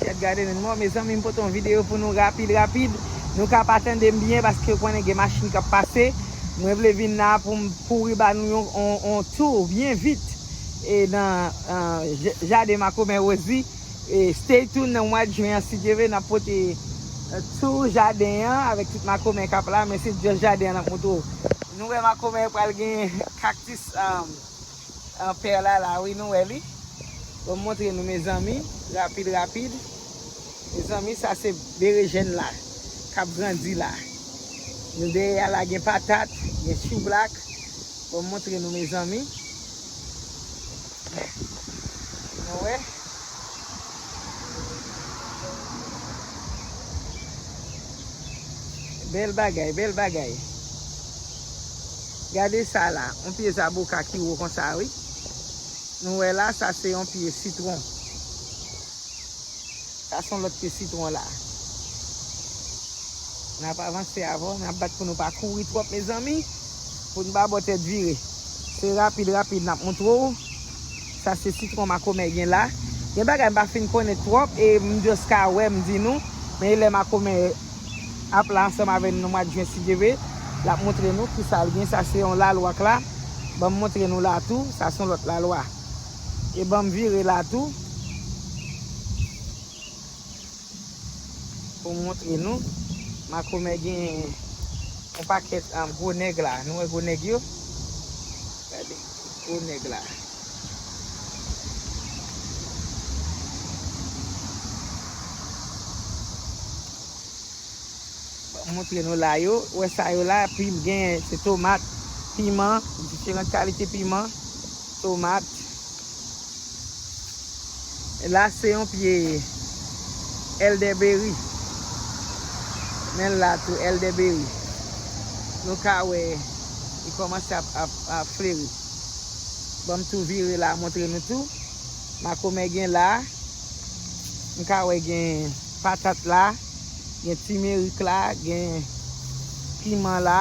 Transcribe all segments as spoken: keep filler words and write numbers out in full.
Chat gade nou non, mezanmi, m pote yon videyo pou nou rapid, rapid. Nou ka pa tande m byen paske ou konnen gen machin k ap pase. Mwen vle vin la pou m kouri ba nou yon, yon, yon tou byen vit. E nan, ah, j-, jaden makomè Rosie. E stay tuned nan mwa jen an, si Dye vle, n ap pote, eh, tou jaden an avèk tout makomè k ap la, men se just jaden an n ap montre w. Nou wè makomè pral gen kaktis, um, an pè la, la, wi, nou wè li. Ban m montre nou, mezanmi, rapid, rapid. Mezanmi, sa se berejèn la, k ap grandi la. Nou dèyè a la, gen patat, gen choublak. Ban m montre nou, mezanmi. Nou wè? Bèl bagay, bèl bagay. Gade sa la, yon pye zaboka ki wo konsa, wi. Nou wè la, sa se yon pye sitwon. Sa se yon lòt pye sitwon la. N ap avanse avè w, n ap bat pou nou pa kouri twòp, mezanmi, pou n pa ba w tèt vire. Se rapid, rapid, n ap montre w. Sa se sitwon makomè gen la. Gen bagay m pa fin konnen twòp, e m just ka wè, m di nou. Men e lè makomè ap la ansanm avè nou nan mwa jen, si Dye vle, l ap montre nou kisa l gen. Sa se yon lalwa k la. Ban m montre nou la tou. Sa se yon lòt lalwa. E ban m vire la tou. Pou m montre nou, makomè gen yon pakèt, um, gwo nèg la. Nou wè gwo nèg yo? Gade, gwo nèg la. Ban m montre nou la yo. Wè sa yo la, pi m gen se tomat, piman, diferan kalite piman, tomat. La se yon pye elderberry. Men la tou elderberry. Nou ka wè li kòmanse ap, ap, ap fleri. Ban m tou vire la, montre nou tou. Makomè gen la. M ka wè gen patat la. Gen timerik la, gen piman la.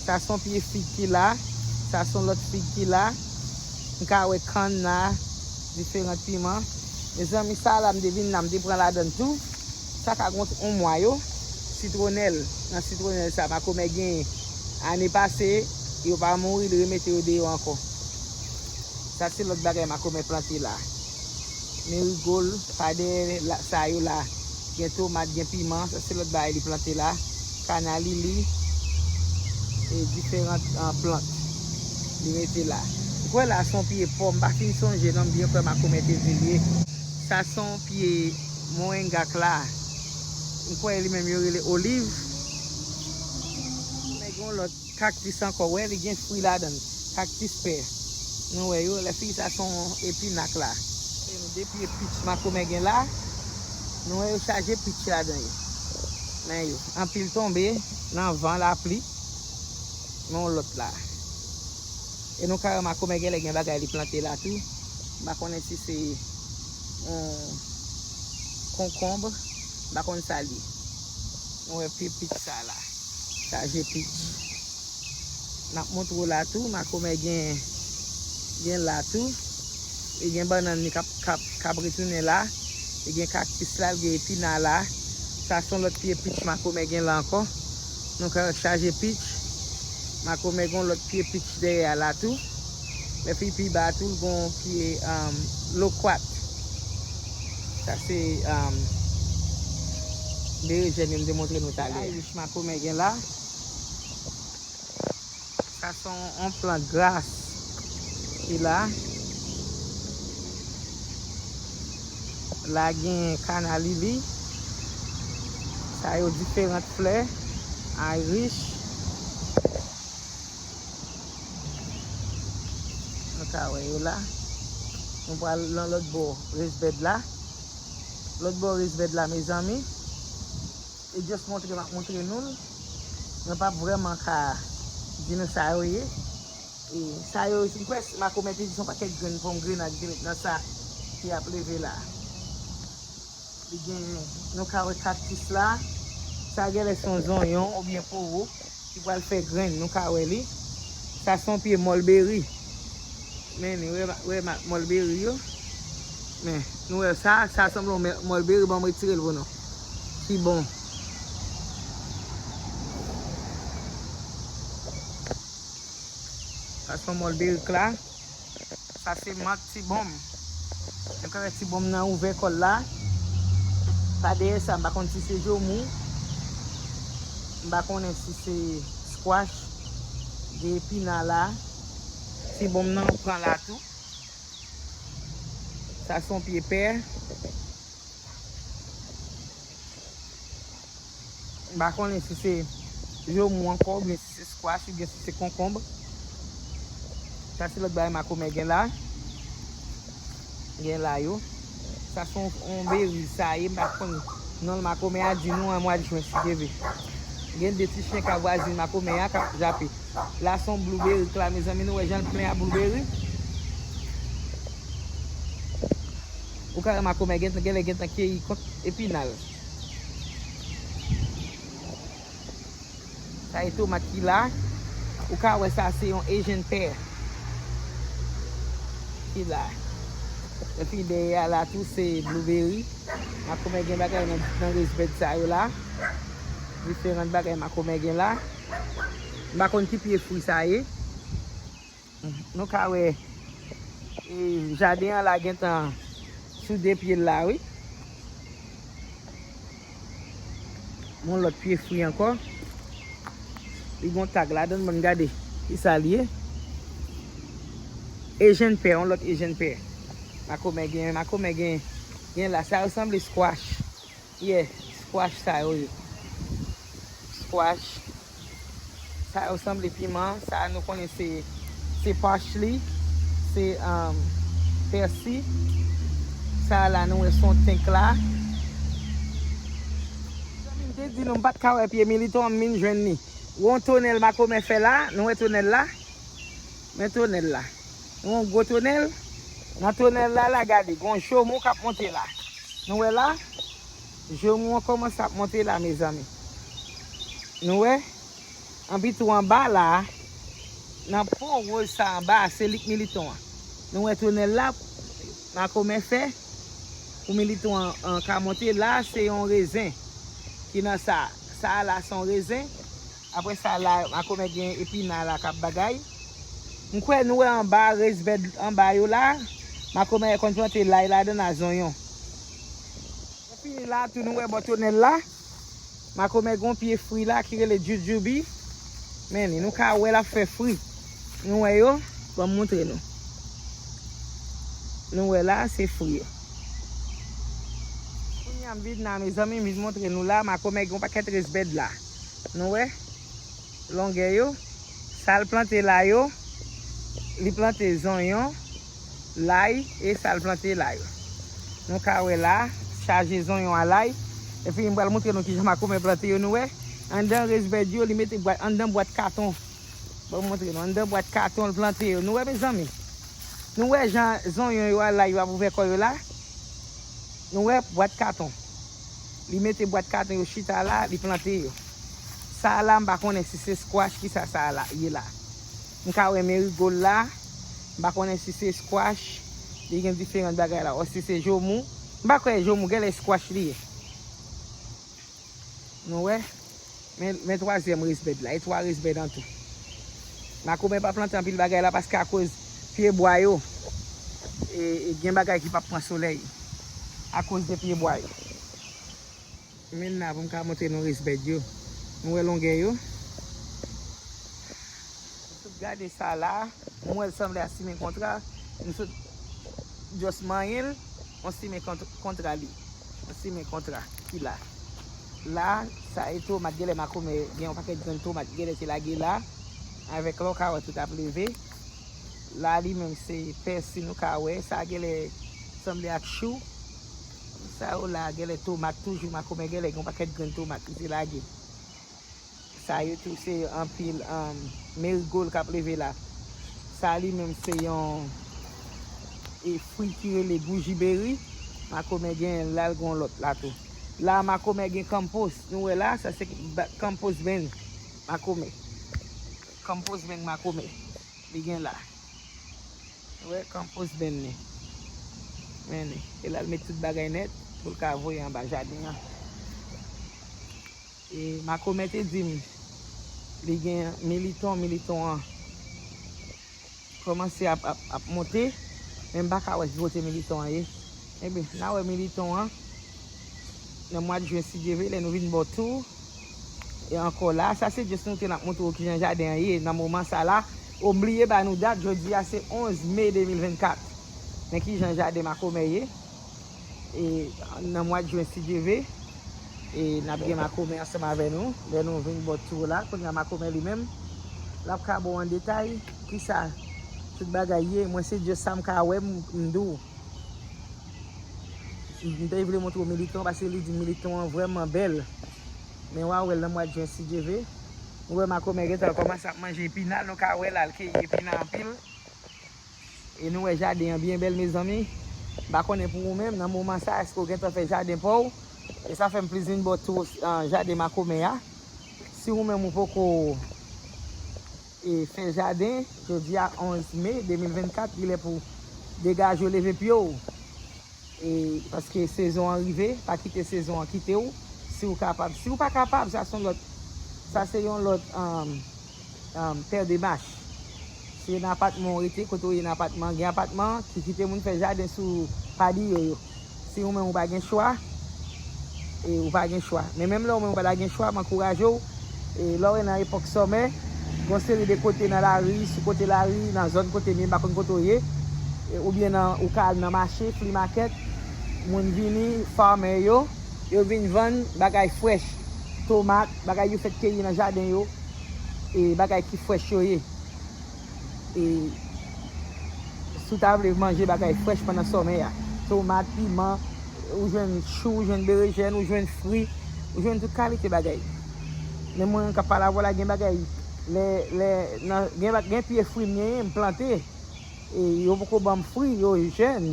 Sa se yon pye fig ki la. Sa se yon lòt fig ki la. M ka wè kann la, diferan piman. Mezanmi, sa la m te vin la, m te pran ladann tou. Sa ka gon yon mwa yo. Sitwonèl, nan sitwonèl sa, makomè genyen ane pase, yo pa mouri, li remete yo deyò ankò. Sa se lòt bagay makomè plante la. Merigol, pa dèyè la, sa yo la. Gen tomat, gen piman, sa se lòt bagay li plante la. Kanalili, e diferan, ah, plant li mete la. Ou kwè la se yon pye pòm, m pa fin sonje non, m byen kwè makomè te di l ye. Sa se yon pye moringa k la. M kwè li menm yo rele oliv. Men gen yon lòt kaktis ankò, wè, li gen fwi ladan l. Kaktis pè. Nou wè yo, lè figi sa se yon epinak la. E nou de pye peach makomè gen la. Nou wè yo chaje peach ladan yo. Men yo, anpil tonbe nan van, lapli. Men yon lòt la. E nou ka wè makomè genlè gen bagay li plante la tou. M pa konnen si se yon konkonb. M pa konn sa l ye. Nou wè pye peach sa la. Chaje peach. N ap montre w la tou, makomè gen, gen la tou. E gen bannann li k ap, k ap, k ap retounen la. E gen kaktis la, l gen epina la. Sa se yon lòt pye peach makomè gen la ankò. Nou ka wè chaje peach. Makomè gen yon lòt pye peach dèyè a la tou. Lè fi pi ba a tou, l gen yon pye, um, lokwat. Sa se, um, berejèn yo m te montre nou talè. Irish makomè gen la. Sa se yon, yon plant gras ki la. La gen kanalili. Sa yo diferan flè. Irish. Nou ka wè yo la. Nou pral nan lòt bò raised bed la. Lòt bò raised bed la, mezanmi. E just montre m ap montre nou l. Mwen p ap vrèman ka di nou sa yo ye. E sa yo, m kwè makomè te di se yon pakèt grenn pòmgrenad li te met nan sa ki ap leve la. Li gen, nou ka wè kaktis la. Sa genlè se yon zonyon oubyen powo ki pral fè grenn, nou ka wè li. Sa se yon pye mòlberi. Men li, wè, wè ma-, mòlberi yo. Men, nou wè sa, sa sanble yon mè- mulberry, ban m retire l pou nou. Ti bon. Sa se yon mulberry k la. Sa se mant ti bonm. Nou ka wè ti bonm nan ouvè kò l la. Pa dèyè sa, m pa konn si se jomou. M pa konnen si se squash. Gen epina la. Ti bonm nan pran la tou. Sa se yon pye pè. M pa konnen si se jomou ankò, oubyen si se squash, oubyen si se konkonb. Sa se lòt bagay makomè gen la. Gen la yo. Sa se yon, yon beri sa ye, m pa konn non l makomè a di nou an mwa de jen si Dye vle. Gen de ti chen k ap vwazin makomè a k ap jape. La se yon blueberry k la, mezanmi, nou wè jan l plen a blueberry. Ou ka wè makomè gen, genlè gentan keyi kont epina l. Sa e tomat ki la. Ou ka wè sa se yon Asian pear. Ki la. Epi dèyè a la tou se blueberry. Makomè gen bagay nan, nan raised bed sa yo la. Diferan bagay makomè gen la. M pa konn ki pye fwi sa ye. Nou ka wè, e, jaden an la gentan sou de pye l la, wi. Yon lòt pye fwi ankò. Li gon tag ladan, bann gade ki sa li ye. Asian pear, yon lòt Asian pear. Makomè gen, makomè gen, gen la. Sa yo sanble squash. Yeah, squash sa yo ye. Squash. Sa yo sanble piman. Sa nou konnen se, se parsley. Se, um, pèsi. Sa la nou wè se yon tenk la. Zanmi m te di nou m pa t ka wè pye militon an, m vin jwenn li. Yon tonèl makomè fè la. Nou wè tonèl la? Men tonèl la. Nou wè yon gwo tonèl. Nan tonèl la, la, gade, gon jomou k ap monte la. Nou wè la? Jomou an kòmanse ap monte la, mezanmi. Nou wè? Anpi tou anba la, nan pon woz sa anba, se li k militon an. Nou wè tonèl la, makomè fè, pou militon an, an ka monte la, se yon rezen ki nan sa. Sa la, se yon rezen. Apre sa la, makomè gen epina la k ap bagay. M kwè nou wè anba, raised bed anba yo la, makomè konn plante lay ladan a zonyon. Fini la tou, nou wè bò tonèl la. Makomè gon pye fwi la ki rele jujubi. Men li, nou ka wè l ap fè fwi. Nou wè yo? Ban m montre nou. Nou wè la, se fwi yo. Kounye a m vin la, mezanmi, m vin montre nou la, makomè gon pakèt raised bed la. Nou wè? Longè yo. Sa l plante la yo, li plante zonyon, lay, e sa l plante la yo. Nou ka wè la, chaje zonyon a lay. Epi m pral montre nou kijan makomè plante yo, nou wè. Anndan raised bed yo, li mete bwat, anndan bwat katon. Bon, m montre nou, anndan bwat katon l plante yo. Nou wè, mezanmi? Nou wè jan zonyon yo a lay yo ap ouvè kò yo la? Nou wè bwat katon. Li mete bwat katon yo chita la, li plante yo. Sa a la, m pa konnen si se squash, kisa sa a la, ye la. M ka wè marigold la, m pa konnen si se squash, li gen diferan bagay la, o si se jomou. M pa kwè jomou, genlè squash li ye. Nou wè? Men, men twazyèm raised bed la, e twa raised bed an tou. Makomè pa plante anpil bagay la paske akoz pye bwa yo, e, e gen bagay ki p ap pran solèy akoz de pye bwa yo. Men la pou m ka montre nou raised bed yo. Nou wè longè yo? Sot gade sa la, m wè l sanble a simen kontra. M sot just manyen l, yon simen kont- kontra li. Yon simen kontra ki la. La, sa e tomat, genlè makomè gen yon pakèt grenn tomat, genlè te lage la. Avèk la, w ka wè tout ap leve. La, li menm, se pèsi nou ka wè. Sa genlè sanble ak chou. Sa yo la, genlè tomat toujou, makomè genlè gen yon pakèt grenn tomat li te lage. Sa yo tou se anpil, um, marigold k ap leve la. Sa li menm se yon, e, fwi ki rele goji beri. Makomè gen la, l gon lòt la tou. La makomè gen kanpos. Nou wè la, sa se ba- kanpos ben makomè. Kanpos ben makomè. Li gen la. Ou wè kanpos ben li. Men, e l al met tout bagay nèt pou l ka voye anba jaden an. E makomè te di m, li gen militon, militon an kòmanse ap, ap, ap monte, men m pa ka wè ki kote militon an ye. Ebyen, n a wè militon an nan mwa jen, si Dye vle, lè nou vin bò tou. E ankò la, sa se just nou te n ap montre w kijan jaden an ye nan moman sa la. Obliye ba nou dat, jodi a se onz me de mil vennkat. Men kijan jaden makomè ye. E nan mwa jen, si Dye vle, e n ap gen makomè ansanm avè nou. Lè nou vin bò tou la, kounye a makomè li menm, l ap ka ba w an detay kisa tout bagay ye. Mwen se just sa m ka wè, m, m di w. M te vle montre w militon, paske li di militon an vrèman bèl. Men w a wè l nan mwa jen, si Dye vle. Nou wè makomè gentan kòmanse ap manje epina, nou ka wè l al keyi epina anpil. E nou wè jaden an byen bèl, mezanmi. M pa konnen pou ou menm, nan moman sa, èske w gentan fè jaden pa w? E sa fè m plis vin bò tou, ah, jaden makomè a. Si ou menm ou poko, e, fè jaden, jodi a onz me de mil vennkat, li lè pou degaje w, leve pye w. E, paske sezon an rive, pa kite sezon an kite w. Si w kapab, si w pa kapab, sa se yon lòt, sa se yon lòt, um, um, paire de manches. Se nan apatman w rete, kote w ye nan apatman, gen apatman ki kite moun fè jaden sou padiyo yo. Si ou menm ou pa gen chwa, e ou pa gen chwa. Men menm lè ou menm ou pa ta gen chwa, m ankouraje w, e lè w nan epòk sòmè, gen yon seri de kote nan lari, sou kote lari, nan zòn kote m ye, m pa konn kote w ye, e, oubyen nan, ou ka al nan mache, flea market, moun vini, farmer yo, yo vin vann bagay frèch, tomat, bagay yo fèk keyi nan jaden yo, e bagay ki frèch yo ye. E si w ta vle manje bagay frèch pandan sòmè a, tomat, piman, ou jwenn chou, ou jwenn berejèn, ou jwenn fri, ou jwenn tout kalite bagay. Men mwen k ap pale avè w la, gen bagay, lè, lè, nan, gen, ba- gen pye fri m genyen, m plante, e yo poko ban m fri, yo jèn.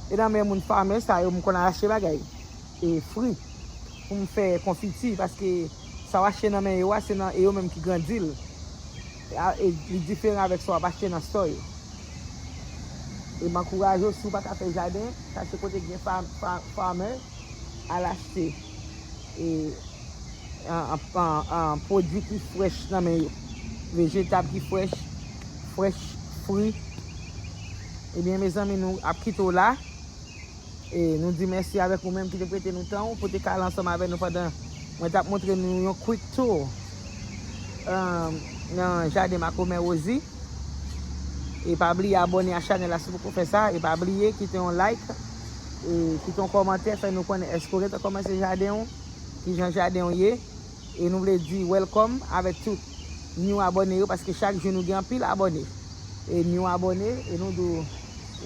E nan men moun farmer sa yo, m konn al achte bagay, e fri, pou m fè konfiti, paske sa w achte nan men yo a, se nan, e yo menm ki grandi l. A, e li diferan avèk sa w ap achte nan store yo. E m ankouraje w, si w pa ka fè jaden, chache kote gen fa-, fa-, farmer, al achte, e, an, an, an, an, pwodui ki frèch nan men yo. Vejetab ki frèch, frèch, fri. Ebyen, mezanmi, nou ap kite w la. E nou di mèsi avèk ou menm ki te prete nou tan w pou te ka al ansanm avè nou pandan mwen t ap montre nou yon quick tour, um, nan jaden makomè Rosie. E pa bliye abòne a chanèl la si w poko fè sa. E pa bliye kite yon like, e kite yon kòmantè, fè nou konnen èske w gentan kòmanse jaden w, kijan jaden w ye. E nou vle di welcome avèk tout new abòne yo, paske chak jou nou gen anpil abòne. E new abòne, e nou di w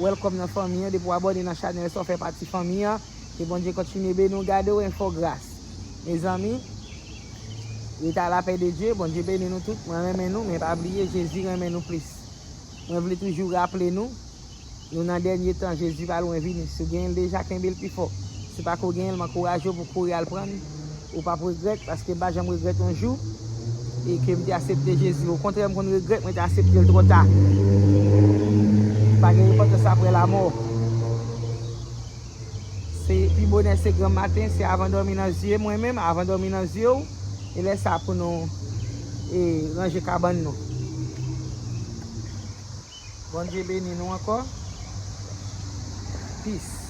welcome nan fanmi an. Depi w abòne nan chanèl sa, w fè pati fanmi an. Ke Bondye kontinye beni w, gade w, e fè w gras. Mezanmi, rete a la pè de Dye, Bondye beni nou tout. Mwen renmen nou, men pa bliye, Jezi renmen nou plis. Mwen vle toujou raple nou, nou nan dènye tan, Jezi pa lwen vini. Si w genyen l deja, kenbe l pi fò. Si w pako genyen l, m ankouraje w pou w kouri al pran l. Ou p ap regrèt, paske m pa janm regrèt yon jou e ke m te aksepte Jezi. Okontrè, m konn regrèt mwen te aksepte l twò ta. Pa gen repantans apre lamò. Se pi bonè, se granm maten, se avan dòmi nan zye, mwen menm, avan dòmi nan zye w, e lè sa pou nou, e, ranje kabann nou. Bondye beni nou ankò. Peace.